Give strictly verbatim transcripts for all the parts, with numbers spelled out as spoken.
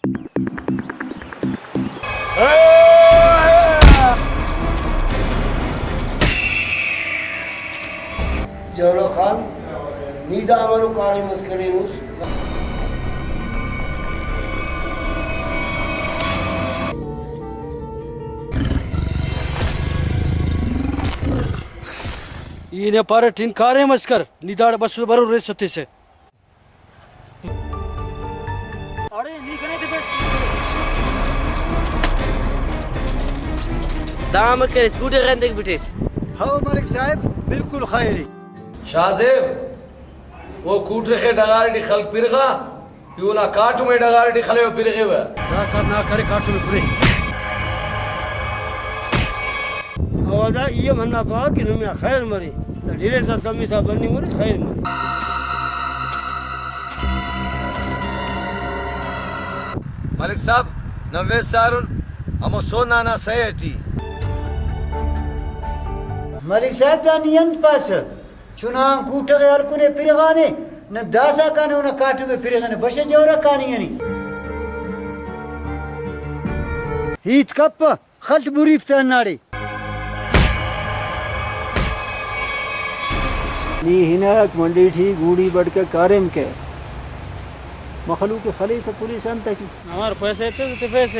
جوہر خان، نی دا امرو کاریم اس کرینے اس؟ ای نے پارٹ ہن کاریم اس کر، نی داڑے بس برو ریس تسے۔ اڑے نی کنے تفیس؟ دا امر کرے، اسکوٹر غندک بٹیس۔ ہو ملک صاحب، بالکل خیر ءِ۔ شاہ زیب، او کوٹرخ ءِ ڈغار ٹی خلک پرغا، ای اونا کاٹم ءِ ڈغار ٹی خلیو پرغیوہ۔ داسہ نا کرے کاٹم ءِ پرے۔ اودا ای ہم ہندا پاوہ کہ نمے آ خیر مرے، دا ڈھیرے سا دمسا بننگ مرے، خیر مرے۔ ملک صاحب، نویس سارن ہمو سونا نا سئے ٹی۔ ملک صاحب، دا نی انت پاسہ؟ چناک کوٹغ ءِ ہلکنے پرغانے، نن داسا کانے اونا کاٹم ءِ پرغنے، بشہ جورا کانی انی۔ ہیت کپہ، خلٹ بریف تہ ہنداڑے۔ نی ہناک منڈی ٹی گوڑی بڑکہ کاریم کہ مخلوق ءِ خلیسہ پلیسہ انت کہ؟ امر پیسہ ایتسہ تفیسہ،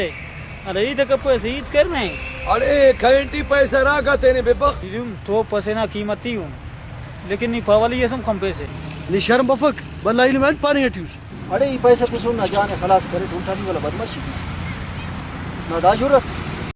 ہندا ہیت ءِ کپیسہ، ہیت کر نے۔ اڑے کئین ٹی پیسہ راکا تینے بے بخت۔ ایلم ٹوپ اسے نا قیمتی اُن، لیکن نی پاولی اس ہم کم پیسہ۔ نی شرم بفک؟ بھلا ایلم انت پاننگ ٹی اُس؟ اڑے ای پیسہ تسن نا جان ءِ خلاص کریٹ، الٹا نی ولا بدمعاشی کیس۔ نا دا جرات؟